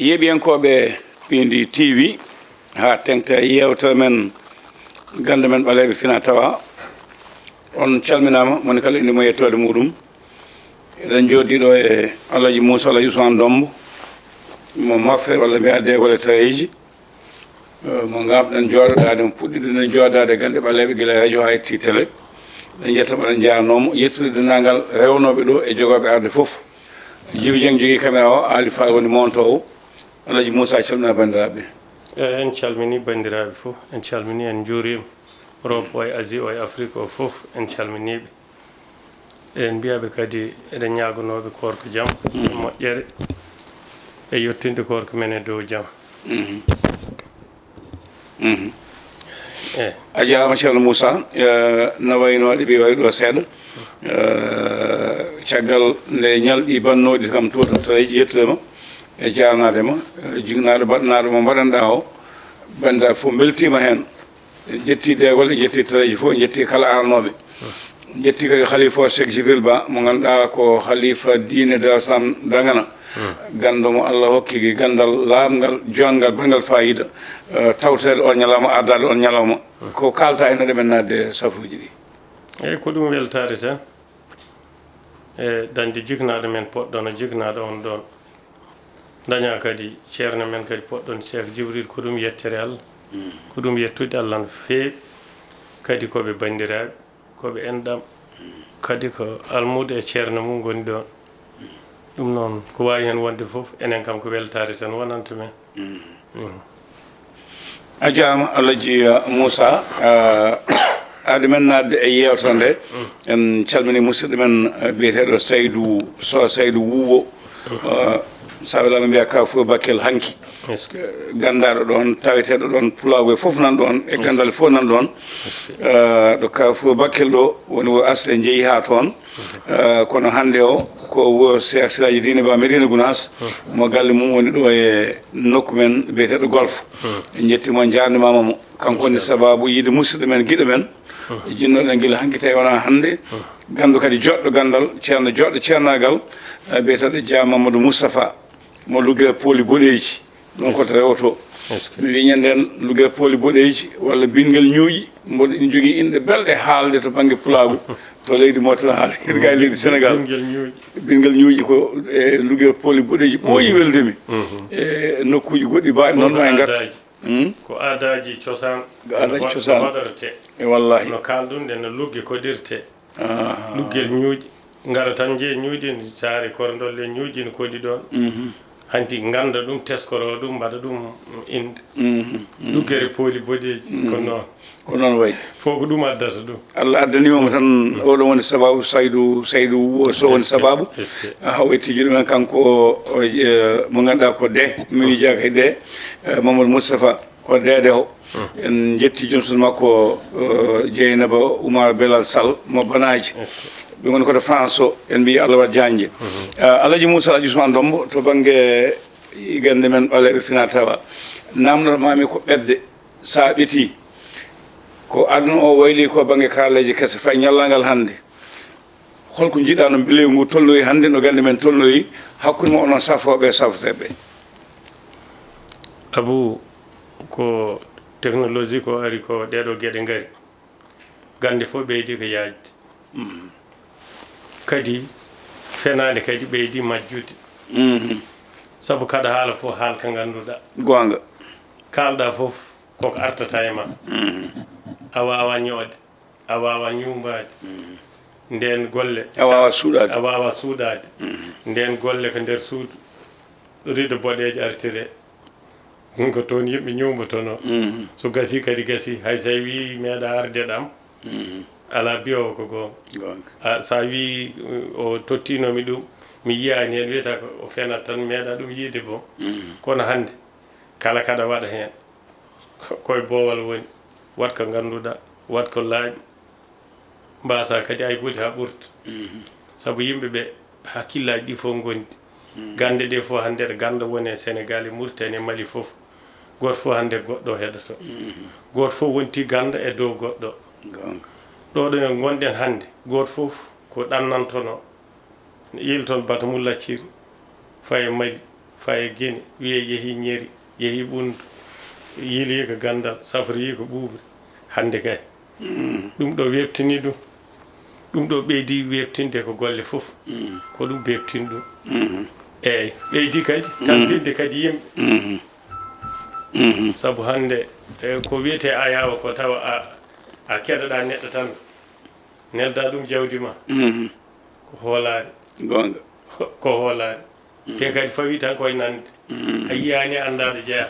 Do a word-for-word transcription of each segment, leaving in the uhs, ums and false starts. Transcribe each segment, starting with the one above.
Yeeɓiyankooɓe Piindi T V, haa teŋta yeewtere men, gannde men ɓaleeɓe fina tawa, on calminaama, moni kala inde mo yettoode muɗum. Eɗen jooɗii ɗo e Alhaji Moussa Alhaji Ousmane Dombo, mo Mafre walla mbiyaa Deegole Tareeji, eh, mo ngaamɗen jooɗodaade, mo puɗɗiɗen jooɗodaade gannde ɓaleeɓe gila radio haa yetti télé. Eɗen njetta mo, eɗen njaarnoo mo, yettude denndaangal rewnooɓe ɗo e jogooɓe arde fof. Jibi Dieng jogii caméra o, Aali Faal woni montoowo. Alhaji Moussa, calminaa banndiraaɓe. Eey, en calminii banndiraaɓe fof, en calminii, en njuuriima. Europe o e Asie o e Afrique o fof, en calminii ɓe. Eɗen mbiya ɓe kadi, eɗen ñaaganoo ɓe koorka jam, moƴƴere, e yettinde koorka men e dow jam. Mhm. Mhm. Eey. A jaaraama, Ceerno Moussa. Eh, no wayi no waɗi ɓe wawi ɗo seeɗa. Eh, caggal nde ñalɗi bannooɗi kam to tareeji, yettude ma e jaarnaade ma, eh, jiknaaɗo baɗnaaɗo mo mbaɗanɗaa o, banndiraaɓe fof mbeltiima heen. En njetti Deegol, en njetti tareeji fof, en njetti kala arnooɓe. En njetti kadi Khalifa o, Cheikh Djibril Ba, mo ngannduɗaa ko Khalifa diine Darou Salam Dagana. Ganndo mo Allah hokki ganndal laaɓngal, joɗngal, baɗngal faayiida, eh, tawtoreede on ñalawma, ardaade on ñalawma. Ko kaalta en, haade men naatde e safuuji ɗi. Eey, ko ɗum weltaare tan. E dañde jiknaaɗo men, poɗɗono jiknaaɗo on ɗoon. Daña kadi ceerno men kadi poɗɗono Cheikh Djibril, ko ɗum yettere Allah. Mm. Ko ɗum yettude Allah no feewi. Kadi ko ɓe banndiraaɓe, ko ɓe enɗam. Mm. Kadi ko almuudo e ceerno mum ngoni ɗoon. Mm. Ɗum noon, ko waawi heen wonde fof, enen kam ko weltaare tan wonanta men. Mm. Mm. A jaaraama, Alhaji, uh, Moussa. Uh, haade men naatde e yeewtere nde, en calminii musidɗo men, uh, biyeteeɗo Saydou Sow, Saydou Wuwo. Uh, so a welaama mbiyaa Kafo Bakel hanki. Est-ce que? Uh, ganndaaɗo ɗoon, taweteeɗo ɗoon, pulaagu e fof nan ɗoon, e ganndal fof nan ɗoon. Est-ce que? Uh, ɗo Kafo Bakel ɗo woni o arsi, en njehi haa toon. Eh, kono hannde o ko wuro Cheikh Siraji Dine Ba Medina Gounass, mo galle mum woni ɗo e nokku men biyeteeɗo Golf. En njettii mo, en njaarnimaama mo. Kanko woni sabaabu yiide musidɗo men, giɗo men. Jinnooɗen gila hanki tawi wonaa hannde. Ganndo kadi joɗɗo ganndal, ceerno joɗɗo ceernaagal, eh, biyeteeɗo Dia Mamadou Moustapha, mo Lugge Pooli Boɗeeji. Ɗum ko to rewoto. Est-ce que? Mi wiyi ñande en Lugge Pooli Boɗeeji walla Bingel Ñuuƴi, mboɗo ɗin jogii inɗe belɗe haalde to bannge pulaagu, to leydi Mauritanie, haalde ga e leydi Sénégal. Bingel Ñuuƴi. Bingel Ñuuƴi ko e Lugge Pooli Boɗeeji ɓooyi welnde mi. E nokkuuji goɗɗi baaɗi noon ma e ngarta. Hmm? Ko aadaaji cosaan. Ko aadaaji cosaan. Hoɗorte. E wallahi. No kaaldun ɗen no Lugge koɗirte. Ah. Luggel Ñuuƴi. Ngara tan njeya Ñuuƴi, saare Korndol e Ñuuƴi no koɗi ɗoon. Mhm. Hanti ngannda ɗum, teskoro ɗum, mbaɗa ɗum innde. Mhm. Mhm. Luggere Pooli Boɗeeji, ko noon. Ko noon wayi. Fof ko ɗum addata ɗum. Allah addaniima mo tan, oɗon woni sabaabu Saydu, Saydu Wuwo Sow woni sabaabu. Est-ce que? Ah, o itti juuɗe men kanko o, o, eh, mo ngannduɗaa ko de, mi wijaaka e de, eh, Mamadou Moustapha. Ko deede o. En njetti joom suudu makko, eh, Jeynaba Oumar Belal Sall mo Banaaji. Ɓe ngoni ko to France o, en mbiyi Allah waɗ jaanje. Eh, Alhaji Moussa Alhaji Ousmane Dombo, to bannge gannde men ɓaleeɓe fina tawa. Naamndoto maami ko ɓetde, so a ɓetii, ko aduna o wayli ko bannge karalleeje kese, fay ñallal ngal hannde. Holko njiɗɗaa no mbilewu ngu tolnori hannde, no gannde men tolnori, hakkunde mo onon safooɓe e safeteeɓe? Abou, ko technologie ko ari ko ɗeɗo geɗe ngari. Gannde fof ɓeydi ko yaajde. Mhm. Kadi fenaande kadi ɓeydi majjude. Mhm. Sabu kada haala fof haala ka ngannduɗaa. Goonga. Kaalɗaa fof koko artata e ma. Mhm. A waawaa ño'de. A waawaa ñuumbaade. Mhm. Ndeen golle. A waawaa suuɗaade. A waawaa suuɗaade. Mhm. Ndeen golle ko nder suudu. Rido boɗeejo artire. Ko toon yimɓe ñuumbotonoo. Mhm. So gasii kadi gasii. Hay so a wii meeɗaa arde ɗam. Mhm. Alaa biyoowo ko goonga. Goonga. A, so a wii, o tottiinoo mi ɗum, mi yiyaani heen, wiyata ko o fenat tan, meeɗaa ɗum yiide boom. Mhm. Kono hannde, kala kaɗa waɗa heen. Ko, ko e boowal woni. Waɗ ko ngannduɗaa, waɗ ko laaɓi. Mbaasaa kadi aybude haa ɓurta. Mhm. Sabu yimɓe ɓe, hakkillaaji ɗi fof ngondi. Mhm. Gannde ɗe fof hannde ɗe gannda woni e Senegaal, e Mauritanie, e Mali fof. Gooto fof hannde goɗɗo heɗoto. Mhm. Gooto fof wonti gannda e dow goɗɗo. Goonga. Ɗo ɗo ngonɗen hannde, gooto fof ko ɗannantonoo. Yiil toon bata mum lacciri, faye Mali, Faye Geni, wiye yehi Ñeri, yehi Ɓunndu, yiiloyi ko Ganndal, safroyi ko Ɓuuɓri. Hannde kay, ɗum ɗo weeɓtini ɗum. Ɗum ɗo ɓeydi weeɓtinde ko golle fof. Ko ɗum weeɓtini ɗum. Eeyi, ɓeydi kadi tambinde kadi yimɓe. Sabu hannde, e, ko wiyetee ayaawo ko tawa a, a keɗoɗaa neɗɗo tan, neldaa ɗum jawdi ma. Ko hoolaare. Goonga. Ko hoolaare. Te kadi fawi tan koye nande. A yiyaani, anndaa ɗo jeyaa.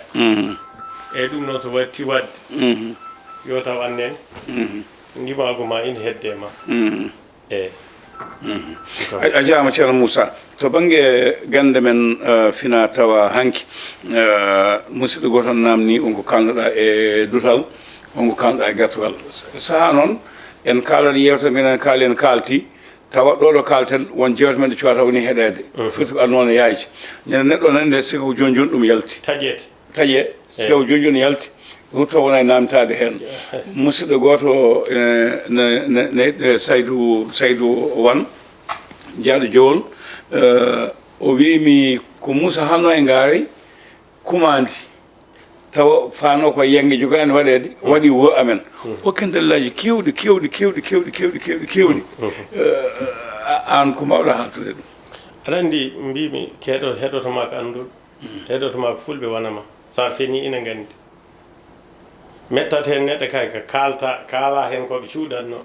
Eeyi, ɗum noon so watti waɗde, yo taw anndene ndimaagu ma ina hedde ma. Eeyi. A, a jaaraama, Ceerno Moussa. To bannge gannde men, eh, fina tawa hanki, eh, musidɗo gooto naamnii on ko kaalnoɗaa e dutal, on ko kaalnoɗaa e gertogal. Sahaa noon, en kaalat yeewtere, minen kaali, en kaalti, tawa ɗo ɗo kaalten, won jeewte men ɗe cuwata woni heɗeede. Firti ko aduna o ne yaaji. Ñande neɗɗo nani nde sika ko jooni jooni ɗum yalti. Taƴeede. Taƴe, eeyi. Sew jooni jooni yalti, rutto wona e naamtaade heen. Musidɗo gooto, eh, ne, ne, ne, ne Saydu, Saydu Wan, jaaɗo Jowol, eh, o wiimi ko Moussa Hanno e Ngaari kumaandi, tawa faano ko yannge jogaani waɗeede, waɗi wuro amen. Hokken dalillaaji keewɗi, keewɗi, keewɗi. Eh, a-, aan ko mbaawɗaa haaltude ɗum? Aɗa anndi, mbiimi, keɗo-, heɗoto ma ko annduɗo. Heɗoto ma ko fulɓe wona ma. So a fenii ina nganndi. Mettat heen neɗɗo kay ko kaalta, kaala heen ko ɓe cuuɗatnoo.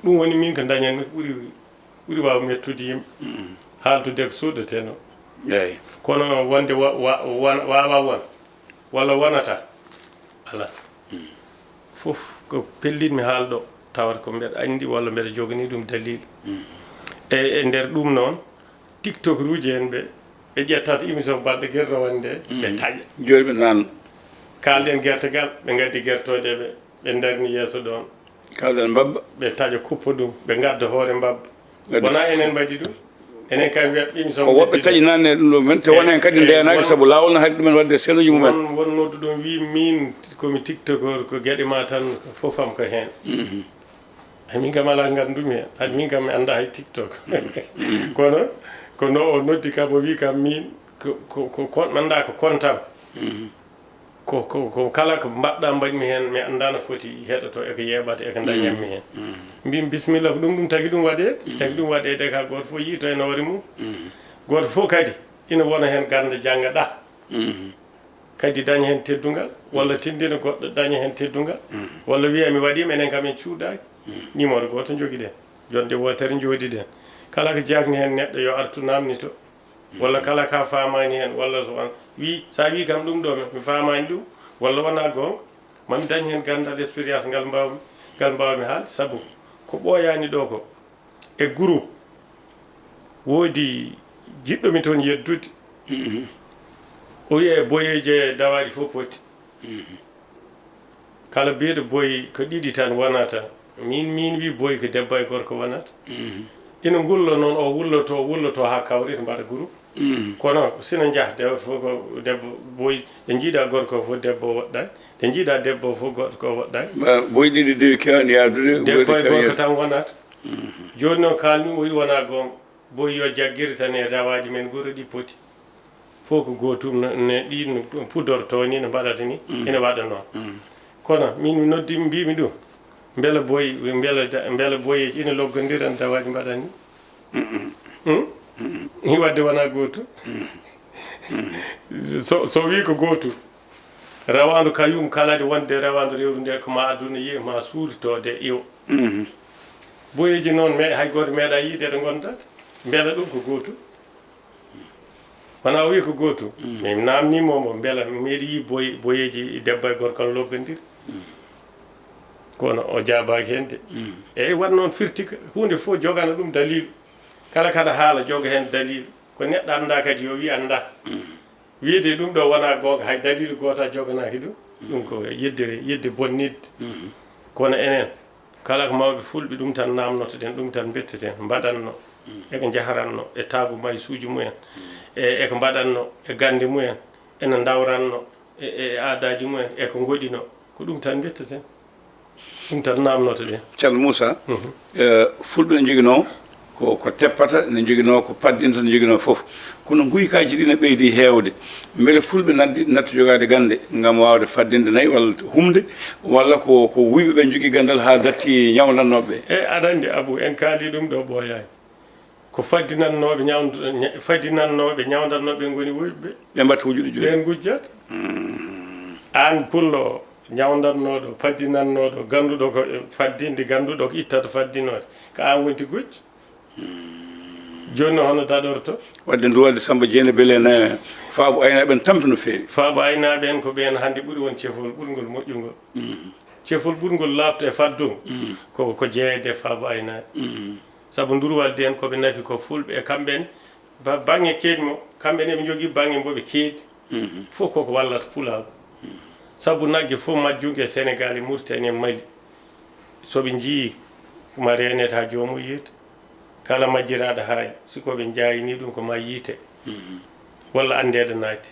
Ɗum woni min ko ndañatmi ko ɓuri, ɓuri waaw mettude yimɓe. Haaldude ko suuɗatenoo. Eeyi. Kono wonde wa-, wa-, won-, waawa won, walla wonata, alaa. Fof ko pellitmi haalɗo, tawata ko mbeɗa anndi walla mbeɗa joganii ɗum daliilu. E, e nder ɗum noon, tiktokeruuji en ɓe, ɓe ƴettat émission baɗɗo gerte wonde, ɓe taƴa. Jooni ɓe naan. Kaalɗen gertogal, ɓe ngaddi gertooɗe ɓe, ɓe ndarni yeeso ɗoon. Kaalɗen mbabba. Ɓe taƴa kuppa ɗum, ɓe ngadda hoore mbabba. Wonaa enen mbaɗi ɗum. Enen kay mbiya émission ko woɓɓe taƴi naan e ɗum ɗo men, te wona en kadi ndeenaaki, sabu laawol no haɗi ɗumen waɗde senuuji mumen. Won, won nodduɗo wii min ko mi tiktoker, ko geɗe ma tan, fof am ko heen. Hay min kam alaa ko nganndumi heen. Hay min kam mi anndaa hay TikTok. Kono, ko no o noddi kam, o wii kam min, ko, ko, ko kon-, mi anndaa ko kontam. Ko, ko, ko kala ko mbaɗɗaa mbaɗmi heen, mi anndaa no foti heɗoto e ko yeeɓata e ko ndañatmi heen. Mbimi bisimilla, ko ɗum, ɗum tagi ɗum waɗeede. Tagi ɗum waɗeede ka gooto fof yiyto heen hoore mum. Gooto fof kadi ina wona heen gannde jannga ɗa. Kadi daña heen teddungal, walla tinndina goɗɗo daña heen teddungal, walla wiya mi waɗiima, enen kam en cuuɗaaki. Numéro gooto njogiɗen, jonnde wootere njooɗiɗen. Kala ko jaakni heen neɗɗo yo artu naamnito, walla kala ka faamaani heen, walla so on wii, so a wii kam ɗum ɗo mi, mi faamaani ɗum, walla wonaa goonga, ma mi dañ heen ganndal, expérience ngal mbaawmi, ngal mbaawmi haalde, sabu ko ɓooyaani ɗo ko, e groupe, woodi jiɗɗo mi toon yeddude. O wiya e boyeeji e dawaaɗi fof poti. Kala biyeɗo boy ko ɗiɗi tan wonata. Min, min wi boy ko debbo e gorko wonata. Ina ngulla noon, o wulloto, wulloto haa kawrita mbaɗa groupe. Kono sina njah, dewata fof ko debbo, boy, ɗe njiiɗa gorko fof debbo woɗɗani, ɗe njiiɗa debbo fof gorko woɗɗani. Boy ɗiɗi dewi keewani yaadude, debbo e gorko tan wonata. Jooni noon kaalmi o wi wonaa goonga. Boy yo jaggiri tan e dawaaji men gure ɗi poti. Fof ko gootum no, ne ɗi no pudortoo ni, no mbaɗata ni, ina waɗa noon. Kono min mi noddi, mi mbiimi ɗum, mbela boy, mbela da-, mbela boyeeji ina loggondira no dawaaji mbaɗa ni? Hmm? Ni waɗde wonaa gootum. So, so wii ko gootum, rawaandu kayum kala de wonde rawaandu rewru nde ko ma aduna yiye, ma suuritoo de iwo. Boyeeji noon, me-, hay gooto meeɗa yiide ɗo ngondat. Mbela ɗum ko gootum? Wona o wi ko gootum? Min mi naamniima mo, mbela mi meeɗi yi boy-, boyeeji debbo e gorko no loggondiri? Kono o jaabaaki heen de. Eeyi, waɗ noon firti ko huunde fof jogana ɗum daliilu. Kala kaɗa haala joga heen daliilu. Ko neɗɗo anndaa kadi yo wi anndaa. Wiide ɗum ɗo wonaa goonga, hay daliilu gooto a joganaaki ɗum. Ɗum ko yidde, yidde bonnidde. Kono enen, kala ko mawɓe fulɓe ɗum tan naamnotoɗen, ɗum tan mbetteten, mbaɗatno, e ko njaharatno, e taagu maysuuji mumen, e, e ko mbaɗatno, e gannde mumen, ena ndawratno, e, e aadaaji mumen, e ko ngoɗino, ko ɗum tan mbetteten. Ɗum tan naamnotoɗen. Ceerno Moussa, eh, fulɓe ne njoginoo Ko, ko teppata, ne njoginoo ko paddinta, ne njoginoo fof. Kono nguykaaji ɗi ne ɓeydi heewde. Mbele Fulɓe naddi, natti jogaade gannde ngam waawde faddinde nayi walla humde, walla ko, ko wuyɓe ɓe njogii ganndal haa datti ñawndannooɓe ɓe? E, aɗa anndi, Abu, en kaali ɗum ɗo ɓooyaani. Ko faddinannooɓe ñawnd-, ña-, faddinannooɓe, ñawndannooɓe ngoni wuyɓe. Ɓe mbaɗta wujude jooni. Ɓe ngujjata. Mm. Aan pullo o, ñawndannooɗo, faddinannooɗo, gannduɗo ko, e, faddinde, gannduɗo ko ittata faddinoore. Ko aan wonti gujjo. Jooni noon hono daɗorto? Waɗde ndu waɗde Samba Jeene beele ene faabo aynaaɓe en tampi no feewi. Faabo aynaaɓe en ko ɓeen hannde ɓuri won cefol ɓurngol moƴƴungol. Mhm. Cefol ɓurngol laaɓto e faddungol, mhm, ko, ko jeyeede e faabo aynaaɓe. Mhm. Sabu nduruwalde en ko ɓe nafi ko Fulɓe e kamɓe ne, ba-, baŋŋe keedmo, kamɓe ne ɓe njogii baŋŋe mbo ɓe keedi. Mhm. Fof koko wallata Pulaagu. Mhm. Sabu nagge fof majjunge e Senegaal e Muritani e Mali, so ɓe njiyii, ma reeneede haa joomum yeetu. Kala majjiraaɗo haali, si ko ɓe njaayinii ɗum ko ma yiite. Mhm. Walla anndeede naati.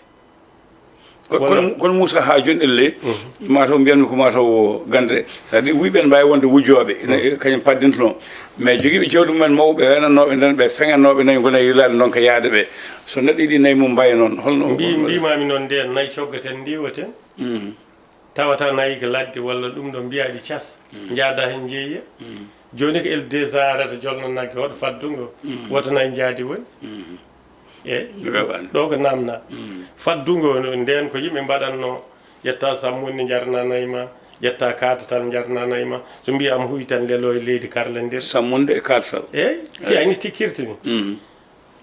Ko, walla kono, kono Moussa, haa jooni elle, mhm, mataw mbiyanmi ko mataw gannde, c'est-à-dire wuyɓe ne mbaawi wonde wujjooɓe, ina, mhm, kañum paddintunoo. Mais jogiiɓe jawdi mumen mawɓe, weenannooɓe nden, ɓe feŋannooɓe nayi, ngona e yilaade ndonka yaade ɓe. So neɗɗo yiɗi nayi mum mbaye noon, holno, mbi-, holno? Mbiimaami noon, ndeen nayi coggaten, ndiiwaten. Mhm. Tawata nayi ko ladde walla ɗum ɗo mbiyaɗi cas, mm, njaada heen njeeya. Mm. Jooni ko L deux A arata jolna nagge, hoɗo faddungo, mm, woto nayi njaadi woni. Mm. E weeɓaani. Ɗo ko naamna. Mm. Faddungo ndeen ko yimɓe mbaɗatno, ƴetta sammunde njarna nayi ma, ƴetta kaatatal njarna nayi ma. So mbiyaama huuy tan lelo e leydi karla nder. Sammunde e kaatatal. Eey, ti ayni tikkirti ni. Mm.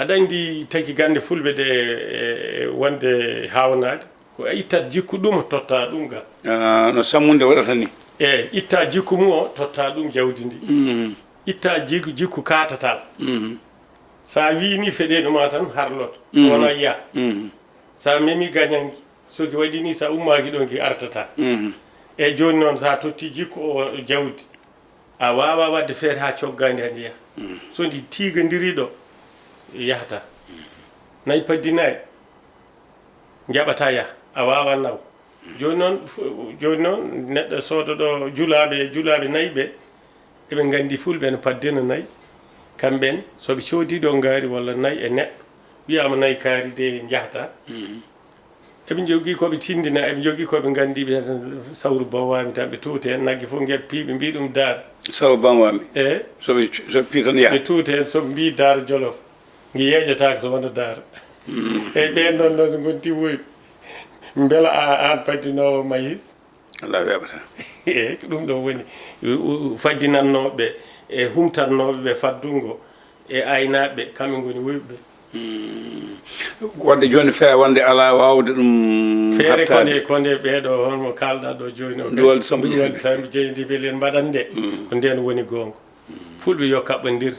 Aɗa anndi taki gannde Fulɓe ɗe, e, e wonde haawnaade. Ko a ittat jikku ɗum, totta ɗum ga. Ah, no sammunde waɗata ni. E, itta jikku mum o, totta ɗum jawdi ndi. Mm. Itta jikku, jikku kaatatal. Mm. Sa wii ni feɗeendu ma tan harloto. Mm. Wona yiya. Mm. Sa memi gañangi, so ki waɗi ni, sa ummaaki ɗon ki artata. Mm. E jooni noon, sa totti jikku o jawdi, a waawaa waɗde feere haa coggaandi hannde yaha. Mm. So ndi tiigondiri ɗo, yahata. Mm. Nayi paddinaaɗi, njaɓata yaha, a waawaa naw. Jooni noon, fu-, jooni noon, neɗɗo soodo ɗo julaaɓe, julaaɓe nayi ɓe, eɓe nganndi Fulɓe no paddina nayi. Kamɓe en, so ɓe coodii ɗo ngaari walla nayi e neɗɗo, wiyaama nayi kaari de njahata. Mm. Eɓe njogii ko ɓe tindina, eɓe njogii ko ɓe nganndi, ɓe tan sawru bawami tan, ɓe tuuta heen, nagge fof ngeɓ pii, ɓe mbii ɗum daar. Sawru bawami. E? So ɓe, so ɓe pii tan yaha. Ɓe tuuta heen, so ɓe mbii daar Jolof, ngi yeeƴataako so wona daar. Mm. E ɓeen ɗoon noon so ngonti woy, mbela a, aan paddinoowo mayis? Alaa weeɓata. E, ko ɗum ɗo woni, u-, u-, faddinannooɓe e humtannooɓe ɓe faddungo e aynaaɓe, kamɓe ngoni woyɓe. Hmm. Wadde jooni feere wonde alaa waawde ɗum feere haɓtaade. Ko nde, ko nde ɓeeɗo, honmo kaalɗaa ɗo jooni o, Nduwalde Samba Nduwalde Jeeyndi. Samba Jeeyndi, mbele en mbaɗat nde? Hmm. Ko ndeen woni goonga. Hmm. Fulɓe yo kaɓɓondir.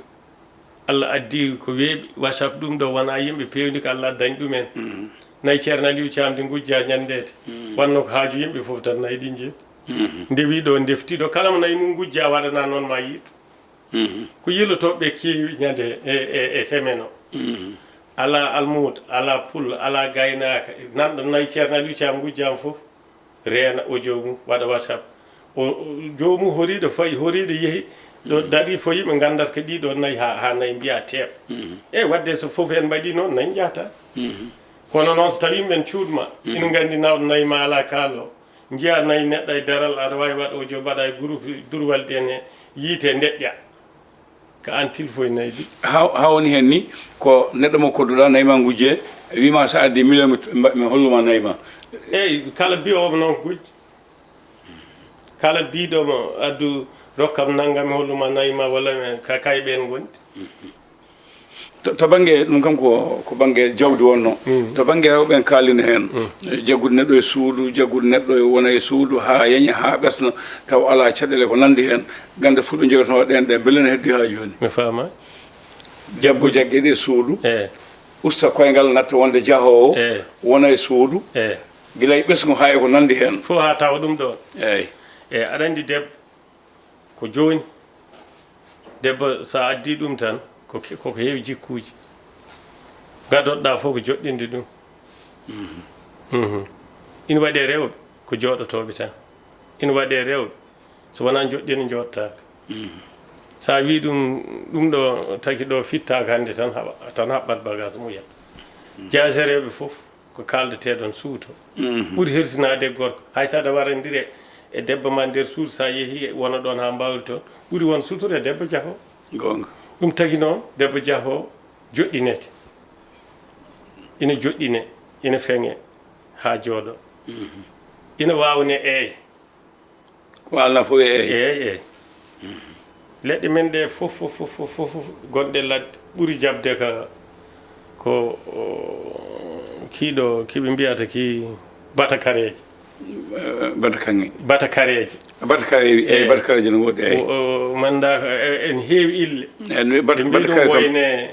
Allah addi ko weeɓi, WhatsApp ɗum ɗo wonaa yimɓe peewni ko Allah addani ɗumen. Hmm. Nayi Ceerno Aliou Caam ɗi ngujja ñanndeede. Hmm. Wonno ko haaju yimɓe fof tan nayi ɗi njeeyi. Hmm. Ndewi ɗo, ndefti ɗo, kala mo nayi mum ngujja waɗana noon ma yiitu. Mhm. Ko yilotooɓe keewi ñande e, e, e semaine o. Mhm. Alaa almuudo, alaa pullo, alaa gaynaaka. Nanɗo nayi Ceerno Aliou Caam ngujjaama fof, reena audio mum, waɗa WhatsApp. O, o, joomum horiiɗo fayi, horiiɗo yehi, ɗo, mhm, darii fof yimɓe nganndat ko ɗiɗo nayi haa, haa nayi mbiya teeɓ. Mhm. E wadde so fof en mbaɗi noon, nayi njahata. Mhm. Kono noon so tawii yimɓe cuuɗ ma, mhm, ina nganndi nawɗo nayi ma alaa kaalo, njiyaa nayi neɗɗo e daral, aɗa waawi waɗ audio, mbaɗa e groupe Durwalde en e yiite ndeƴƴa. Ko aan tilfoy nayi ɗi. Haa, haa woni heen ni, ko neɗɗo mo kodduɗaa, nayi ma ngujje, wii ma so a addii million, mi, mi holluma nayi ma. Eey, kala bi'oowo noon gujjo. Kala biiɗo mo addu rokkam nanngam, mi holluma nayi ma, walla mi, ka, kay ɓeen ngondi. Mhm. To, to bannge ɗum kam ko, ko bannge jawdi wonnoo. Mm. To bannge rewɓe en kaalino heen. Mm. Jaggude neɗɗo e suudu, jaggude neɗɗo e wona e suudu haa yeña, haa ɓesna, taw alaa caɗeele ko nanndi heen. Gannde Fulɓe njogatnoo ɗeen ɗe, mbele ne heddi haa jooni? Mi faama. Jaggu jaggeede e suudu. Eey. Usta koyngal natta wonde jahoowo. Eey. Wona e suudu. Eey. Gila e ɓesngu haa e ko nanndi heen. Fof haa tawa ɗum ɗoon. Eey. Eey, aɗa anndi debbo, ko jooni, debbo, so a addii ɗum tan, ko ke-, koko heewi jikkuuji. Gadoɗaa fof ko joɗɗinde ɗum. Mhm. Mhm. Ina waɗee rewɓe ko jooɗotooɓe tan. Ina waɗee rewɓe, so wonaa joɗɗinde, njooɗtaaka. Mhm. So a wii ɗum, ɗum ɗo taki ɗo fittaaka hannde tan haɓa, tan haɓɓat bagage mum yaha. Jaasereeɓe fof ko kaaldeteeɗon suuto. Ɓuri hersinaade e gorko. Hay so aɗa warandire e debbo ma nder suudu, so a yehii wona ɗoon haa mbaawri toon, ɓuri won sutura e debbo Jah o. Goonga. Ɗum tagi noon, debbo Jah o joɗɗinete. Ina joɗɗine, ina feŋe haa jooɗo. Ina waawnee eey. Ko alna fof e eey. Eey, eey. Leɗɗe men ɗe fof, fof, fof, fof, fof, fof gonɗe ladde ɓuri jaɓde ka ko, o, kiiɗo, kiɓe mbiyata ki batakareeje. Eh, batakaŋŋe. Batakareeje. Batakareeje, eey, eey. Batakareeje no woodi, eey. O, o, manda, e, en heewi ille. Eey, no ɓe mbiyi ɗum batakareeje kam. Woyne,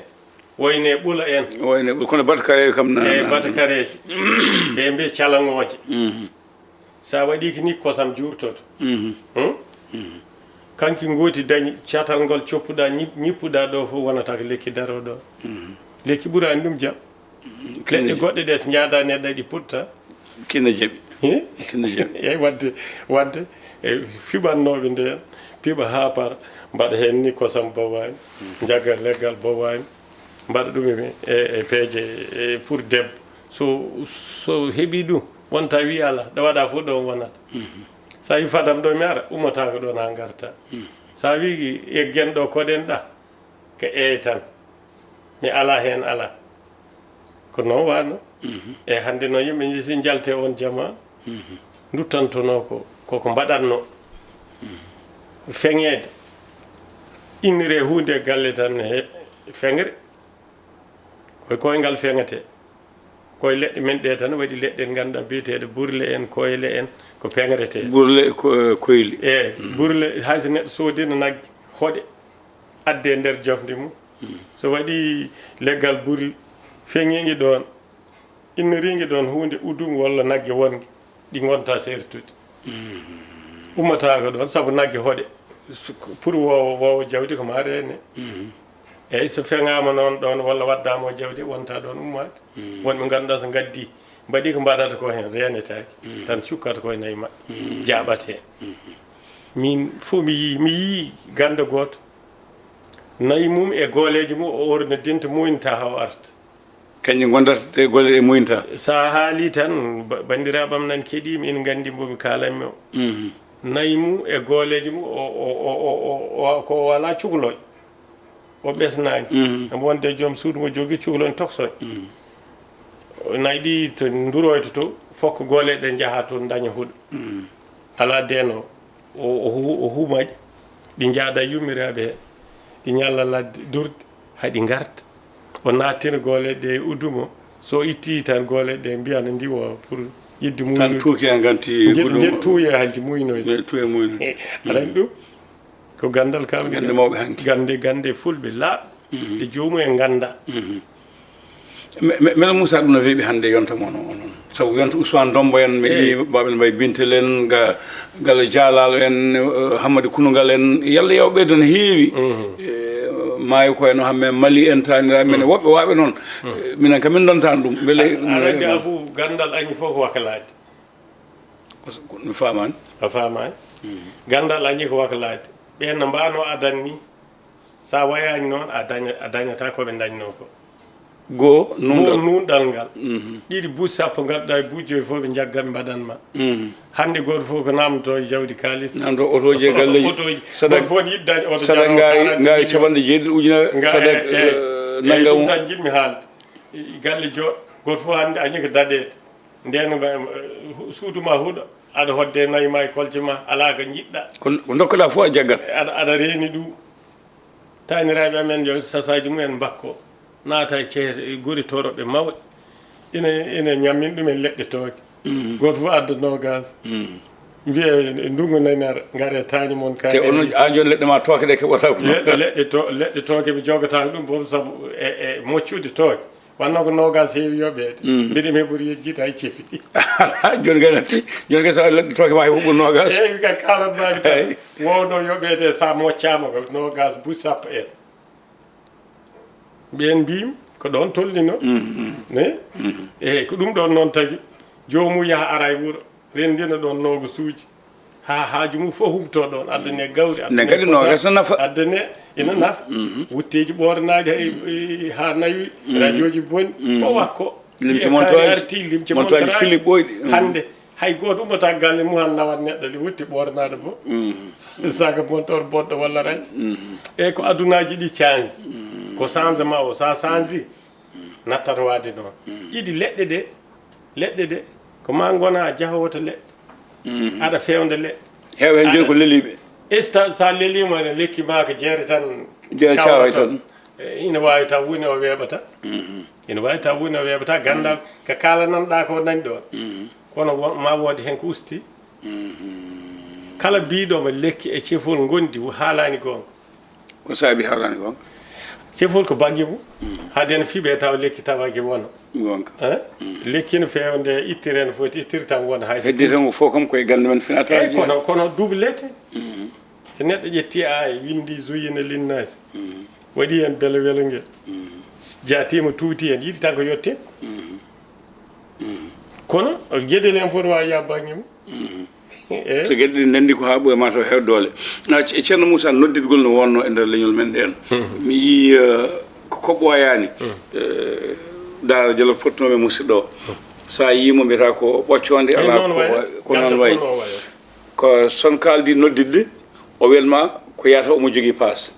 woyne ɓula en. Woyne ɓula, kono batakareeje kam na, eey, na, batakareeje. Ɓe mbiya calaŋooje. Mhm. So a waɗii ko nii, kosam juurtoto. Mhm. Hmm? Mhm. Kanki ngooti dañi catal ngol coppuɗaa, ñip-, ñippuɗaa ɗo fof wonata ko lekki daroo ɗo. Mhm. Lekki ɓuraani ɗum jam. Mhm. Leɗɗe goɗɗe ɗe so njaadaa neɗɗo ɗi putta. Kina jaɓi. He? Kina jaɓi. Eey, wadde, wadde, e, fiɓannooɓe ndeen, piɓa haa par, mbaɗa heen ni kosam bowaani, njagga leggal bowaani, mbaɗa ɗum e, e, e peeje, e, pour debbo. So, so heɓii ɗum, wonta wii alaa, ɗo waɗaa fof ɗoon wonata. Mhm. So a wii fadam ɗo mi ara, ummotaako ɗoon haa ngarta. Mhm. So a wii eggen ɗo koɗen ɗa, ko eey tan. Mi alaa heen alaa. Ko noon waano. Mhm. E hannde noon yimɓe njii si njalte on jama, mhm, nduttantonoo ko, koko mbaɗatnoo. Mhm. Feŋeede. Inniree huunde e galle tan he feŋre. Ko e koyngal feŋetee. Ko e leɗɗe men ɗe tan waɗi leɗɗe ngannduɗaa biyeteeɗe burle en, koyle en, ko peŋretee. Burle ko, koyli. Eey, mm, burle, hay so neɗɗo soodino nagge, hoɗe, adde nder jofnde mum. Mm. So waɗi leggal burle, feŋiinge ɗoon, inniriinge ɗoon huunde udum walla nagge wonge, ɗi ngonta seertude. Mm. Ummataako ɗoon, sabu nagge hoɗe, su-, pour woowa, woowa jawdi ko maa reene. Mm. Eey, so feŋaama noon ɗoon walla waddaama o jawdi, wonta ɗoon ummaade. Mm. Won ɓe ngannduɗaa so ngaddi, mbaɗi ko mbaɗata ko heen, reenetaake. Mm. Tan cukkata ko e nayi maɓɓe, mm, jaaɓat heen. Mm. Min fof mi yii, mi yii gannde gooto, nayi mum e gooleeji mum o ornodinta, muynta haa o arta. Kañƴe ngondata e golle ɗe muynta. So a haalii tan, ba-, banndiraaɓe am nan keɗii mi, ina nganndi mbo mi kaalan mi o. Mhm. Nayi mum e gooleeji mum o, o, o, ko o alaa cukalel. O ɓesnaani. Mhm. Emo wonde joom suudu mo jogii cukalel tokosel. Mhm. Nayi ɗi to nduroyta to, fokka goole ɗe njaha toon ndaña huɗo. Mhm. Alaa deenoowo. O, o hu-, o humaji. Ɗi njaada yummiraaɓe he. Ɗi ñalla ladde durɗe, haɗi ngarta. O naattina goole ɗe e uddumo. So itti tan goole ɗe mbiyana ndiwa pour yidde mum. Tan tuuki en nganti njet, huɗum. Njet tuuye hanti muynoyde. Njet tuuye muynoyde. Eh, aɗa anndi ɗum? Ko ganndal kam. Gannde mawɓe hanki. Gannde, gannde fulɓe laaɓɓe. Mhm. Ɗe joomum en ngannda. Mhm. Me-, me-, Mela Moussa, ɗum no weeɓi hannde yonta mon o noon. Sabu yonta Ousmane Dombo en, mi, eey, yii Baabel Mbaye Bintel en, ga-, Gallo Jaalal en, eh, Hammadi Kounoungal en, yalla yo ɓeydo no heewi. Mhm. Eh, maayo ko en, Hamme Mali en, taaniraaɓe men, mhm, woɓɓe waaɓe noon. Mhm. Eh, minen kam min ndontaani ɗum. Mbele a-, aɗa anndi, Abou, ganndal añi fof ko wakalaade. Ko s-, ko mi faamaani. A faamaani? Mhm. Ganndal añi ko wakalaade. Ɓeen no mbaano adan ni, so a wayaani noon, a daña-, a dañataa ko ɓe ndañnoo ko. Goo, nuunɗal. Goo, nuunɗal ngal. Mhm. Ɗiɗi, buuɗi sappo ngadduɗaa e buuɗi joyi fof ɓe njaggat mbaɗan ma. Mhm. Hannde gooto fof ko naamndotoo e jawdi kaalis. Naamndotoo otooji e galleeji. Otooji. Sadak, gooto fof ne yiɗi dañde oto sadak janngo ngaari, kaalaaɗo ngaari yiɗi capanɗe jeeɗiɗi ujunere, nga-, sadak, eh, eh, eh, nannga ɗum mum. Tan njiɗmi haalde. I-, i-, galle jo-, gooto fof hannde añi ko daɗeede. Ndeen, eh, hu-, suudu ma huɗo, aɗa hoɗde nayi ma e kolce ma, alaa ko njiɗɗaa. Ko, ko ndokkoɗaa fof a jaggat. Aɗa, aɗa reeni ɗum. Taaniraaɓe amen yo sasaaji mumen mbakko, naata e cehe, e guri toroɓe mawɗe. Ina, ina ñammin ɗumen leɗɗe tooke. Mm. Gooto fof adda noogaas. Mm. Mbiye, "Ndunngu nani ara, ngare taani mon ka." Te onon, aan jooni leɗɗe ma tooke ɗe keɓata ko. Leɗɗe, leɗɗe to-, leɗɗe tooke mi jogataako ɗum boom sabu e, e moccude tooke. Wonno ko noogaas heewi yoɓeede. Mm. Mbiɗa mi heɓori yejjita hay cefi. Jooni kay natti, jooni kay so a leɗɗe tooke ma heɓa ɓuri noogaas. Eeyi, kay kaalatmaami tan. Eeyi. Wowno yoɓeede so a moccaama ko noogaas buuɗi sappo en. Ɓeen mbiimi ko ɗoon tolnino. Mm, mm. Ne? Mm. Eeyi, ko ɗum ɗoon noon tagi. Joomum yaha ara e wuro, renndina ɗoon noogasuuji. Haa haaju mum fof humtoo ɗoon, addane gawri, nden addane kadi no kosam, gasa nafa. Addane ina nafa. Wutteeji ɓooranaaɗi hay, e, haa nawi, rajooji boni, fof wakko. Limce. Wiya montoireji, kaari arti, limce montoireji montoireji fili ɓooyɗi. Hannde hay gooto ummataa galle mum han nawat neɗɗo le wutte ɓooranaaɗo mo. Saga montor bonɗo walla rajo. E ko adunaaji ɗi change. Ko changement o, so a change, nattat waade noon. Ɗiɗi leɗɗe ɗe, leɗɗe ɗe, ko ma ngona jahoowo to leɗɗe. Aɗa feewde leɗɗe. Heewa heen jooni ko leliiɓe. E so ta-, so a leliima ne, lekki ma ko jeere tan. Jeere caway tan. E, ina waawi taw woni o weeɓata. Ina waawi taw woni o weeɓata ganndal ko kaalananɗaa ko nani ɗoon. Kono wo-, ma woodi heen ko usti. Kala biiɗo ma lekki e cefol ngondi haalaani goonga. Ko saabi haalaani goonga? Cefol ko bannge mum. Haade no fiɓe taw lekki tawaaki wona. Goonga. Eh? Lekki no feewde ittire no foti ittirtam wona hay so heddi tan ko fof kam koye gannde men finata. Eyi, kono, kono doublete. So neɗɗo ƴetti aaya, winndi zuyyina linnaasi, waɗi heen bele welo ngel, jaatiima tuuti heen, yiɗi tan ko yotte. Kono geɗel heen foti waawi yaha bannge mum. Eyi. So geɗe ɗe ndenndi ko haa ɓooya, ma taw heew doole. Na ce-, Ceerno Moussa, nodditgol no wonno e nder leñol men ndeen. Mi yii, eh, ko, ko ɓooyaani. Eh, Daara Jolof fottunoo e musidɗo o. So a yii mo, mbiyata ko ɓoccoonde, alaa ko wayi-, ko noon wayi. Ko so on kaaldi nodditde, o wiyat ma ko yahata omo jogii paas.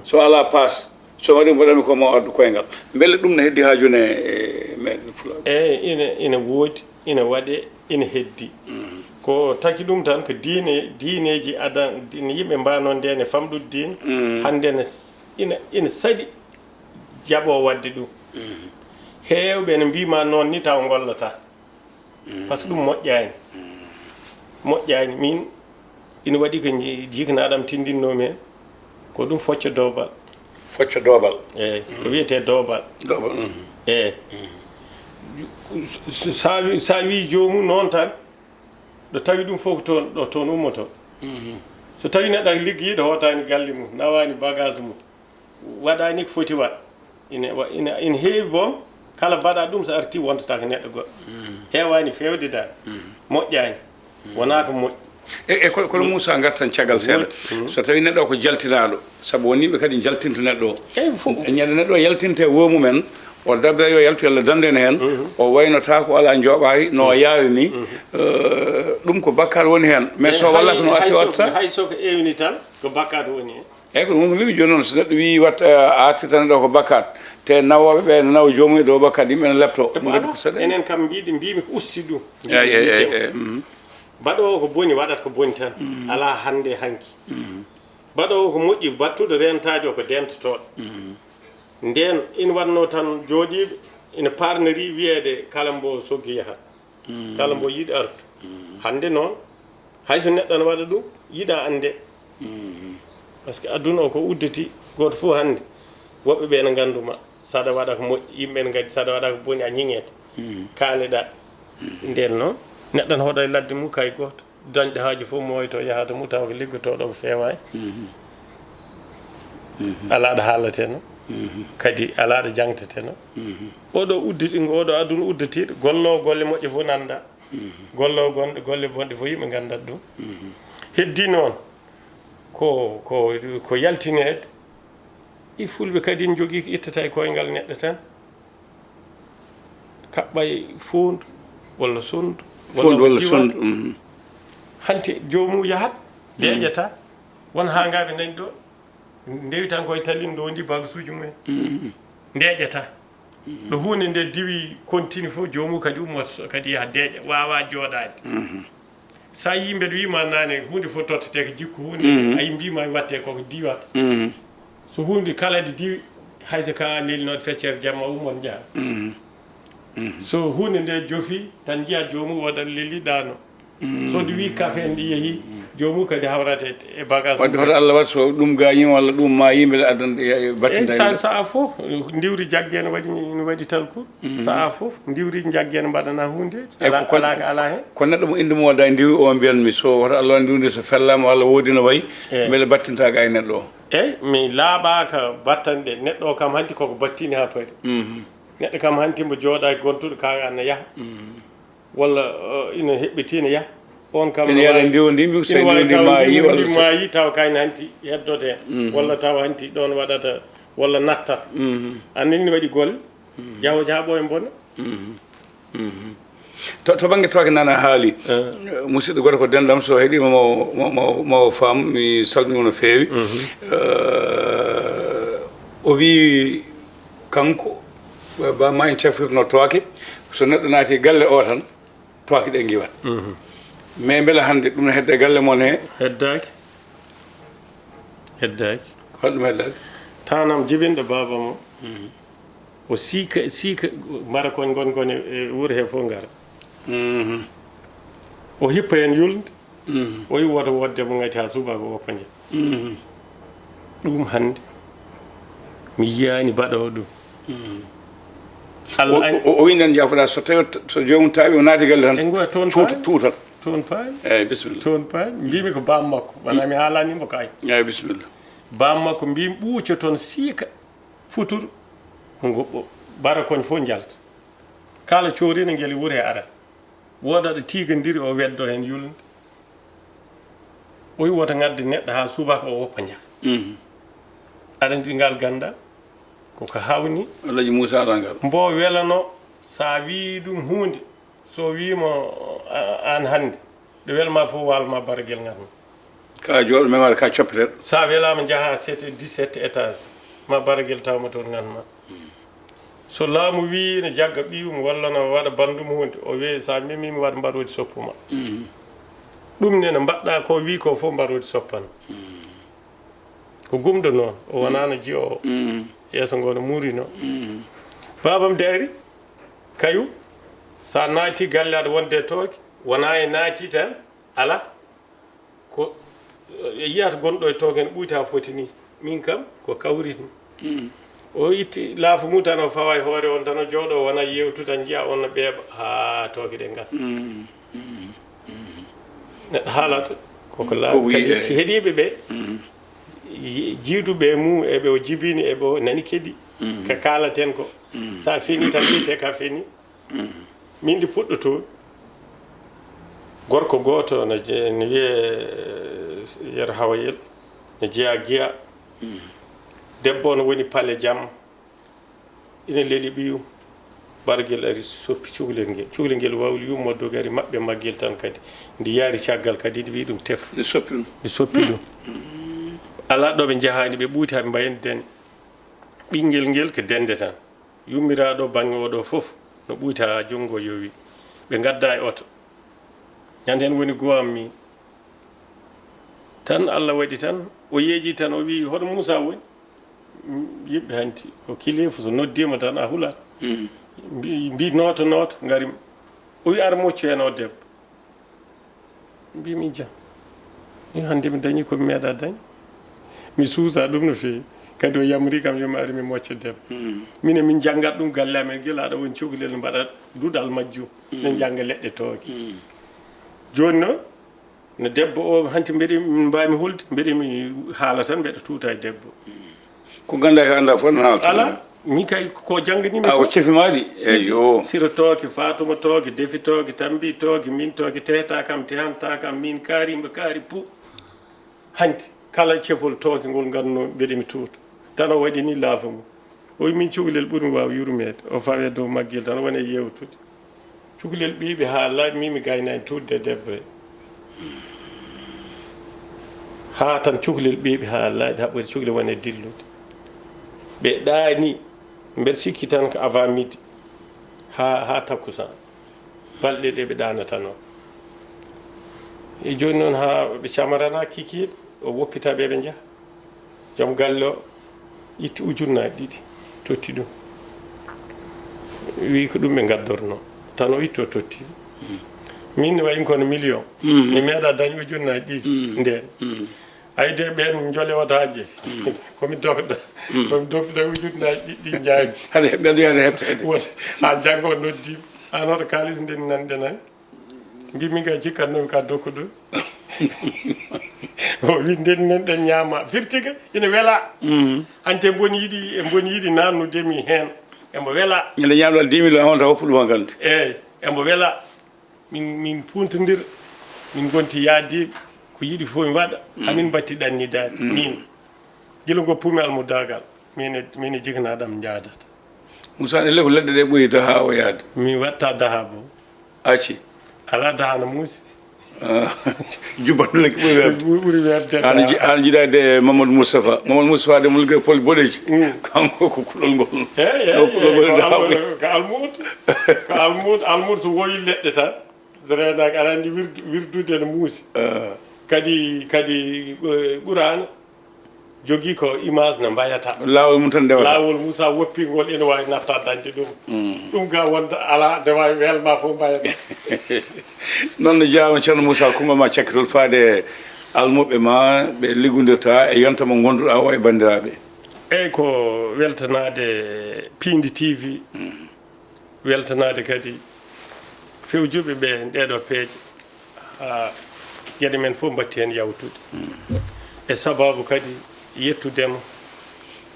So alaa paas, so waɗi mbaɗanmi ko ma o addu koyngal. Mbele ɗum ne heddi haaju ne e meɗen Fulaaɓe? Eyi, ina, ina woodi, ina waɗe, ina heddi. Ko taki ɗum tan ko diine, diineeji adan, diine yimɓe mbanon nde ne famɗude diine. Hannde ne s-, ina, ina saɗi jaɓo waɗde ɗum. Heewɓe ne mbima noon ni taw ngollata. Par ce que ɗum moƴƴaani. Moƴƴaani. Min, ina waɗi ko ji-, jiknaaɗo am tinndinno mi heen. Ko ɗum focco doobal. Focco doobal. Eyi, ko wiyetee doobal. Doobal, mhm. Eyi. So, so, so a wi-, so a wii joomum noon tan, ɗo tawi ɗum fof ko toon, ɗo toon ummotoo. So tawi neɗɗo liggiiɗo hootaani galle mum, nawaani bagage mum, waɗaani ko foti waɗ. Ina wa-, ina, ina heewi boom, kala mbaɗa ɗum so arti wontata ko neɗɗo goɗɗo. Heewaani feewde dal. Moƴƴaani. Wonaa ko moƴƴi. E, e kono, kono Moussa, ngartan caggal seeɗa. So tawi neɗɗo o ko jaltinaaɗo, sabu won yimɓe kadi jaltinta neɗɗo o. Eyi, fof. Ñande neɗɗo o yaltinte woo mumen, o dabe yo yaltu, Yalla dande en heen, o waynota ko alaa njooɓaari, no o yaawi ni. Eh, ɗum ko bakkaat woni heen. Mais so wallaka no atti watta. Hay so ko ewni tan, ko bakkaat woni heen. Eyi, ko ɗum woni jooni noon, so neɗɗo wii watta, a artirta neɗɗo ko bakkaat, te nawooɓe ɓe ne nawa joomum e dow bakkaat, yimɓe ne lepto. E ko alaa, enen kam mbiɗi, mbimi ko usti ɗum. Eyi, eyi, eyi, eyi, mhm. Mbaɗoowo ko boni waɗat ko boni tan. Alaa hannde e hanki. Mbaɗoowo ko moƴƴi, battuɗo reentaajo ko deentotooɗo. Ndeen ina waɗnoo tan jooɗiiɓe ina paarnori wiyeede kala mbo soggi yahat. Kala mbo yiɗi artu. Hannde noon, hay so neɗɗo ne waɗa ɗum, yiɗa annde. Par ce que aduna o ko udditi, gooto fof hannde, woɓɓe ɓe ne nganndu ma, saɗa waɗa ko moƴƴi, yimɓe ne ngaddi, saɗa waɗa ko boni, a ñiŋete. Kaaleɗa. Ndeen noon, neɗɗo ne hoɗa e ladde mum kay gooto, dañɗo haaju fof mooyto, yahata mum, tawa ko liggotooɗo ko feewaani. Alaa ɗo haaleteno, kadi alaa ɗo jangteteno. Oɗo udditi, oɗo aduna udditiiɗo, gollo golle moƴƴe fof nannda. Gollo gonɗe, golle bonɗe fof yimɓe nganndat ɗum. Heddi noon ko, ko, ko yaltineede. I fulɓe kadi ne njogii ko ittata e koyngal neɗɗo tan. Kaɓɓa e foondu walla sonndu. Foondu walla sonndu, mhm. Hanti joomum yahat, deeƴata. Won haa ngaa ɓe nani ɗo, ndewi tan koye tali, ndondi bagasuuji mumen. Ndeeƴata. Ɗo huunde nde diwi continue fof, joomum kadi ummoto so-, kadi yaha deeƴa, waawa jooɗaade. So a yii mbeɗa wiima naane, huunde fof tottetee ko jikku huunde, a yii mbiima watte koko diwata. So huunde kala nde diwi, hay so ka lelinoɗo feccere jamma ummon njaha. So huunde nde jofi, tan njiya joomum o tan leli ɗaano. So ndi wii kafe ndi yehi, joomum kadi hawrata e, e bagage. Wadde hoto Allah waɗ so ɗum gaañii walla ɗum maayii, mbeɗa addana ɗe, e, battinta. Eyi, sa, sa a fof, ndiwri jagge ne waɗi, ne waɗi talku. Sa a fof, ndiwri jagge ne mbaɗana huunde. Eyi, alaa, ko kon-, alaa ko alaa heen. Ko neɗɗo mo innde mum wonda e ndiwri o mbiyanmi, so woto Allah waɗ ndiwri ndi so fellaama walla woodi no wayi, eyi, mbele battinta ga e neɗɗo o. Eyi, mi laaɓaaka battanɗe. Neɗɗo o kam hanti koko battini haa pari. Neɗɗo kam hanti mbo jooɗaaki gontuɗo kaaga na yaha. Walla, eh, ina heɓɓitii ne yaha. On kam ene yara ndiwndi mbi so ndiwndi maayi walla so maayi taw kañ hanti heddote walla taw hanti ɗon waɗata walla nattat. Anndi ni waɗi golle jaho jaha ɓooy mbona. To to bannge tooke nana haali. Musidɗo goto ko denɗam so heɗima mo mo mo faam mi salmimo no feewi. O wi kanko ba ma en cafirno tooke so neɗɗo naati galle o tan. Tooke ɗe ngiwat. Mais mbela hannde ɗum no hedde galle mon he? Heddaaki. Heddaaki. Ko honɗum heddaaki? Tanam jibinɗo baaba mo. O siika siika mbara kon ngon kon e wuro he fof ngara. O hippa heen yulnde. O yi woto wodde mo ngati haa subaka o woppa nja. Ɗum hannde mi yiyaani baɗoowo ɗum. Allah o windan jafoɗa so tawi so joomum tawi o naati galle tan. En ngoya toon tuutat. Toon paani. Eyyi bisimilla. Toon paani mbimi ko bam makko wona mi haalani mo kay. Eyyi bisimilla. Bam makko mbimi ɓuuco toon siika futur. Ngo bara koñ fof njalta kala corina ngel wure ara. Wooda ɗo tiigandiri o weddo heen yulnde. O wi woto ngadde neɗɗo haa subaka o woppa nja. Aɗa ndi ngal ganda koko hawni. Alhaji Moussa Rangal. Mbo welano sa wi ɗum huunde so wimo aan hannde ɗo welma fof walma baragel ngatma. Ka jooɗo memare ka coppeteɗo. Sa welama jaaha sept dix-sept étage ma baragel tawma toon ngatma. So laamu wi ne jagga ɓiyum walla no waɗa bandum hunde o wi sa memi mi waɗa mbaroodi soppuma. Ɗum ne no mbaɗɗa ko wi ko fof mbaroodi soppana. Ko gumɗo noon o wonano jiyo o. Yeeso ngo no muurino. Babam de ari kayu sa naati galle aɗa wonde tooke wona e naati tan. Ala ko yiyata gonɗo e tooke ne ɓuyta foti ni. Min kam ko kawritmi. O itti laafa mum tan o fawa e hoore on tan o jooɗo wona yewtu tan jiya on no ɓeeɓa haa tooke ɗe gasa. Neɗɗo haalata koko laaɓi kadi heɗiiɓe ɓe jiiduɓe e mum eɓe o jibini eɓe o nani kadi ka kaalaten ko sa fini tan wiyete ka fini. Min ɗi puɗɗoto gorko gooto no je- no wiyee yero hawayel no jeyaa giya. Debbo no woni pale jam ina leli ɓiyum. Bargel ari soppi cukalel ngel cukalel ngel wawli yummo dogari maɓɓe maggel tan kadi ndi yaari caggal kadi ndi wi ɗum tef ndi soppi ɗum ndi soppi ɗum. Alaa ɗo ɓe njahaani ɓe ɓuuti haɓe mbayani dene. Ɓinngel ngel ko dende tan. Yummiraaɗo baŋŋe oo ɗoo fof no ɓuyta haa junngo yowi. Ɓe ngadda e oto. Ñande heen woni Guam mi tan Allah waɗi tan o yeeƴi tan o wii hoto Muusaa woni. Yimɓe hanti ko kiliifa so noddiima tan a hulat. Mbi mbi nooto nooto ngari o wii ara moccu heen o debbo. Mbimi jam mi hannde mi dañi ko mi meeɗa dañ. Mi suusa ɗum no feewi kadi o yamri kam yomi ari mi mocca debbo. Minen min njanngat ɗum galle amen gila aɗa woni cukalel no mbaɗa duɗal majjum no njannga leɗɗe tooke. Jooni noon no debbo o hanti mbeɗe mbami hulde mbeɗe mi haala tan mbeɗa tuuta e debbo. Ko ganda e anda fof nana ala. Min kay ko jangganimi a ko cefi maɗi. Eyo sira tooke fatuma tooke defi tooke tambi tooke min tooke tehta kam tehanta kam min kaari mba kaari pu. Hanti kala cefol tooke ngol ganno mbeɗe mi tuuta. Tan o waɗi ni laafa mum o wi min cukalel ɓurmi waaw yurmeede o fawe dow maggel tan wona e yewtude. Cukalel ɓiiɓe haa laaɓi mi mi gaynaani tuutde e debbo he. Haa tan cukalel ɓiiɓe haa laaɓi haɓɓude cukalel woni e dillude. Ɓe ɗaani mbeɗa sikki tan ko avant midi haa haa takkusan. Balɗe ɗe ɓe ɗaanatanoo e jooni noon haa ɓe camarana kikiiɗe o woppita ɓe ɓe njaha. Joom galle o itti ujunnaaji ɗiɗi totti ɗum. Wii ko ɗum ɓe ngaddornoo tan o itti o totti. Min ne wayi kono million mi meeɗa dañ ujunnaaji ɗiɗi ndeen. Ay de ɓeen njole wotaaje komi dogɗo komi dogɗo ujunnaaji ɗiɗi njaami. Haɗa heɓɓe aɗa yaade heɓtaade wota haa janngo o noddiima. An hoto kaalis ndeni nanɗen hay. Mbimi ga jikkatnomi ka dokkuɗo. O wi nden nen ɗen ñaama firtiga ina wela. Hante mboni yiɗi e mboni yiɗi nannudemi heen. Embo wela. Ñande ñamɗal dix mille on taw puɗuma gande. Eyyi embo wela. Min min puntodira. Min ngonti yaadiiɓe, ko yiɗi fof mi waɗa, hamin mbatti ɗannidaade. Min, gila ngo puumi almuddaagal, min e, min e jiknaaɗam njaadata. Moussa, ɗe le ko leɗɗe ɗe ɓuri daha o yaade. Mi watta daha bo. Acci. Alaa daha no muusi. Ah, jubbannde lekki ɓuri weeɓde. Ɓuri, ɓuri weeɓde. An ji-, an jiɗaade Mamadou Moustapha. Mamadou Moustapha de mo ligge poli boɗeeji. Mm. Kanko ko kuɗol ngol. Eey, eey, ko kuɗol ngol eey, ko daha almu-, ko almuudo. Ko almuudo, almuudo so woyi leɗɗe tan. So reenaaki, aɗa anndi wir-, wirdude no muusi. Ah. Kadi, kadi, eh, Quraana jogii ko image no mbayata. Laawol mum tan ndewata. Laawol mum, so a woppii ngol, ina waawi nafta dañde ɗum. Mm. Ɗum ga wonta alaa, nde waawi welma fof mbayata. Noon no jaama Ceerno Moussa, konngol ma cakkitol faade almuɓɓe ma, ɓe liggondirta e yonta mo ngonduɗa o e banndiraaɓe. Eey, ko weltanaade Piindi T V. Mm. Weltanaade kadi fewjuɓe ɓe ɗeeɗo peeje, haa geɗe men fof mbatti heen yawtude. E sabaabu kadi yettudema,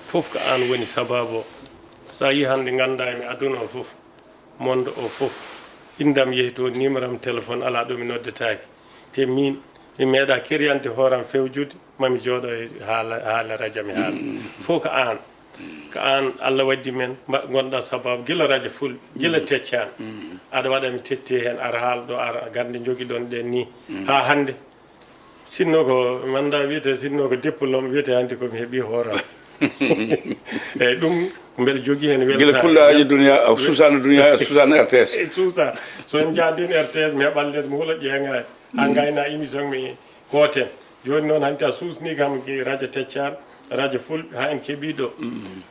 fof ko aan woni sabaabu o. So a yii hannde nganndaa-mi aduna o fof, monde o fof, inndam yehi toon, numéro am téléphone alaa ɗo mi noddetaake. Te miin, mi meeɗaa keriyande hooram fewjude, mami jooɗo e haala, haala rajo mi haala. Mm. Fof ko aan. Ko aan Allah waddi men, mba-, ngonɗaa sabaabu gila rajo Fulɓe, gila Teccaan. Mm. Aɗa waɗa mi tetti heen, aɗa haala ɗo, aɗa gannde njogiɗon ɗen nii. Mm. Haa hannde. Sinno ko manda wiyete, sinno ko diplôme wiyete hannde ko mi heɓi hooram. Eey, ɗum mbeɗa jogii heen weltaare. Gila kulɗaaji duniya, a suusaano duniya, a suusaano R T S. Suusa. So en njahdii R T S, mi heɓan les, mi hula ƴeeŋaani. Haa ngayna émission mi gootel. Jooni noon, hanti a suusnii kam ki rajo Teccaan, rajo Fulɓe, haa en keɓii ɗo.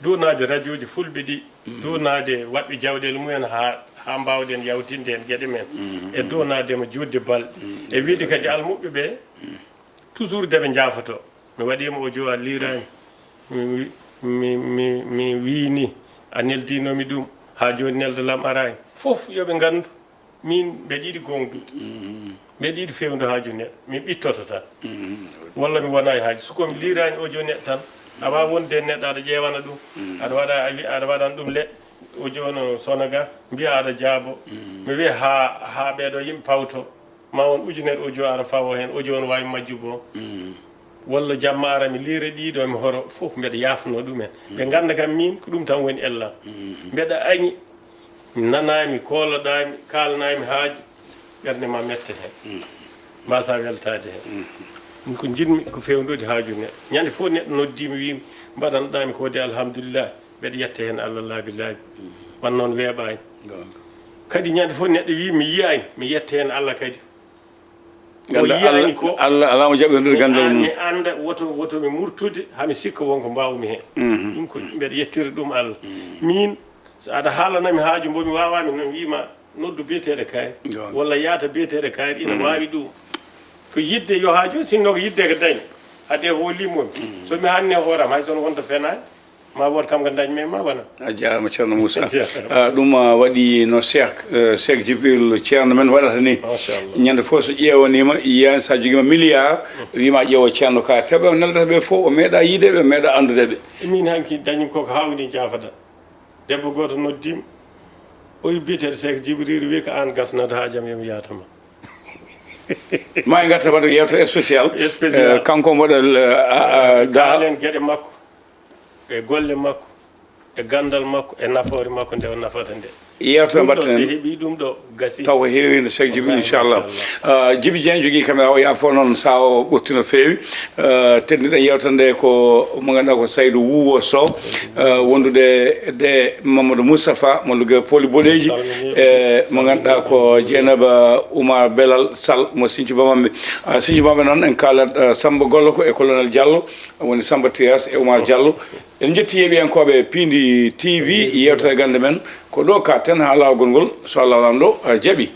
Duunaajo rajooji Fulɓe ɗi, duunaade waɗɓe jawɗeele mumen haa, haa mbaawɗen yawtinde heen geɗe men. E duunaade mo juutde balɗe. E wiyde kadi almuɓɓe ɓe, toujours deɓe njaafoto. Mi waɗii mo audio a liiraani. Mi, mi, mi, mi, mi wii nii, a neldiinoo mi ɗum, haa jooni nelda lam araani. Fof yo ɓe nganndu. Min mbeɗa yiɗi goongɗude. Mbeɗa yiɗi feewndo haaju neɗɗo. Mi ɓittoto tan. Walla mi wona e haaju. So ko mi liiraani audio neɗɗo tan, a waawaa wonde e neɗɗo aɗa ƴeewana ɗum. Aɗa waɗa, a wi-, aɗa waɗana ɗum leɗɗe. Audio no sona ga, mbiya aɗa jaabo. Mi wiya haa, haa ɓeeɗo yimɓe pawto. Ma won ujunere audio ara fawo heen. Audio no waawi majjubo. Walla jamma ara mi liira ɗiɗo mi horo fof mbeɗa yaafno ɗumen. Ɓe ngannda kam min ko ɗum tan woni ella. Mbeɗa añi. Mi nanaami, kooloɗaami, kaalanaami haaju, ɓernde ma metta heen. Mbasa weltaade heen. Min ko njiɗmi ko feewnude haaju neɗɗo. Ñande fof neɗɗo noddiimi, wiimi, mbaɗanoɗaami ko de alhamdulillah, mbeɗa yetta heen Allah laabi laabi. Wan noon weeɓaani. Kadi ñande fof neɗɗo wii mi yiyaani, mi yetta heen Allah kadi. O yiyaani ko Allah, Allah mo jaɓɓirde ganndal mum. Mi annda woto, woto mi murtude, hami sikka won ko mbaawmi heen. Ɗum ko mbeɗa yettira ɗum Allah. Min, so aɗa haalanami haaju mbo mi waawaa, mi wiima noddu biyeteeɗo kaari. Walla yaata biyeteeɗo kaari, ina waawi ɗum. Ko yiɗde yo haaju, sinno ko yiɗde ko dañ. Haade hoolii mum. So mi hanni hooram, hay so wonta fenaani. Ma wood kam ko dañmi e ma wona. A jaaraama, Ceerno Moussa. Jaaraama. Ah, ɗum, ah, waɗi no Cheikh, eh, Cheikh Djibril Ceerno men waɗata ni. Machallah. Ñande fof so ƴeewaniima, yiyaani so a jogiima milliard, wiima ƴeewo Ceerno ka teɓa, neldata ɓe fof, o meeɗa yiide ɓe, o meeɗa anndude ɓe. Min hanki dañmi koko hawni jaafaɗa. Debbo gooto noddiima, o wi biyeteeɗo Cheikh Djibril, wi ko aan gasnata haajam, yo mi yaata ma. Ma en ngarta waɗde yeewtere spécial. Spécial. Eh, kanko mbaɗa, eh, a, a, da- kaalen geɗe makko. E golle makko, e ganndal makko, e nafoore makko nde o nafata nde. Yeewtere mbaɗten. Ɗum ɗo, so heɓii ɗum ɗo, gasi. Taw ko heewi nde Cheikh Djiby, wallaahi, inchallah. Machallah. Ah, Djiby Dieng jogii caméra o, yaafo noon so o ɓurti no feewi. Ah, teddinɗen yeewtere nde ko mo ngannduɗaa ko Saydou Wouwo Sow, ah, wondude e Mamadou Moustapha mo Lugge Poli Boɗeeji, e mo ngannduɗaa ko Dieynaba Oumar Belal Sall mo Sinthiou Bamambé. Ah, Sinthiou Bamambé noon en kaalat, ah, Samba Gollo ko e Colonel Diallo. Woni Samba Tiyas e Oumar Diallo. En njetti yeeɓiyankooɓe Piindi T V, yeewtere gannde men. Ko ɗo kaaɗten haa laawol ngol, so Allah lanɗo, eh, jaɓi.